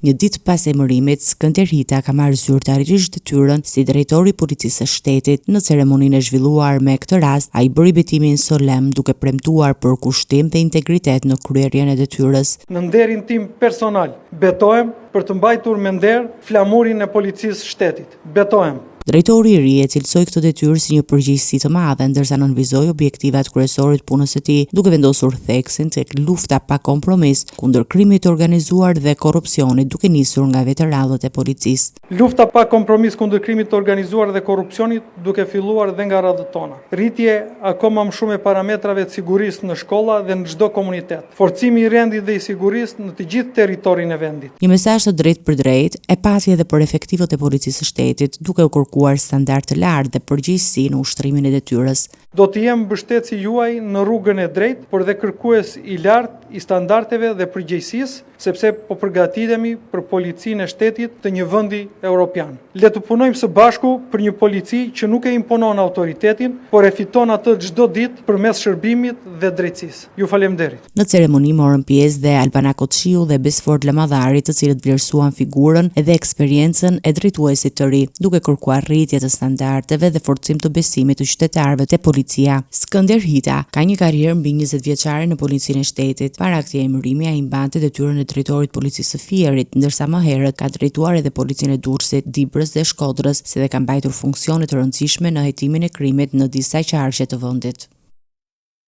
Një ditë pas emërimit, Skënder Hita ka marrë zyrtarisht detyrën si drejtor i Policisë së Shtetit. Në ceremoninë e zhvilluar me këtë rast, ai bëri betimin solemn duke premtuar përkushtim dhe integritet në kryerjen e detyrës. Në nderin tim personal, betohem për të mbajtur me nder flamurin e Policisë së Shtetit. Betohem. Drejtori i ri e cilësoi këtë detyrë si një përgjegjësi të madhe, ndërsa nënvizoi objektivat kryesore të punës së tij, duke vendosur theksin tek lufta pa kompromis kundër krimit të organizuar dhe korrupsionit, duke nisur nga vetë radhët e policisë. Lufta pa kompromis kundër krimit të organizuar dhe korrupsionit, duke filluar dhe nga radhët tona. Rritje akoma më shumë e parametrave të sigurisë në shkolla dhe në çdo komunitet. Forcimi i rendit dhe i sigurisë në të gjithë territorin e vendit. Një mesazh të drejtpërdrejtë e pati edhe për efektivët e Policisë së Shtetit, duke u kërkuar standard të lartë dhe përgjegjësi në ushtrimin e detyrës. Do të jem mbështetësi juaj në rrugën e drejtë, por dhe kërkues i lartë i standardeve dhe përgjegjësisë, sepse po përgatitemi për Policinë e Shtetit të një vendi europian. Le të punojmë së bashku për një polici që nuk e imponon autoritetin, por e fiton atë çdo ditë përmes shërbimit dhe drejtësisë. Ju faleminderit. Në ceremoni morën pjesë dhe Albana Koçiu dhe Besfort Lamadhari, të cilët vlerësuan figurën dhe eksperiencën e drejtuesit të ri, duke kërkuar rritje të standardeve dhe forcim të besimit të qytetarëve te policia. Skënder Hita ka një karrierë mbi 20 vjeçare në Policinë e Shtetit. Para këtij emërimi ai mbante detyrën e drejtorit të Policisë së Fierit, ndërsa më herët ka drejtuar edhe Policinë e Durrësit, Dibrës dhe Shkodrës, si dhe ka mbajtur funksione të rëndësishme në hetimin e krimit në disa qarqe të vendit.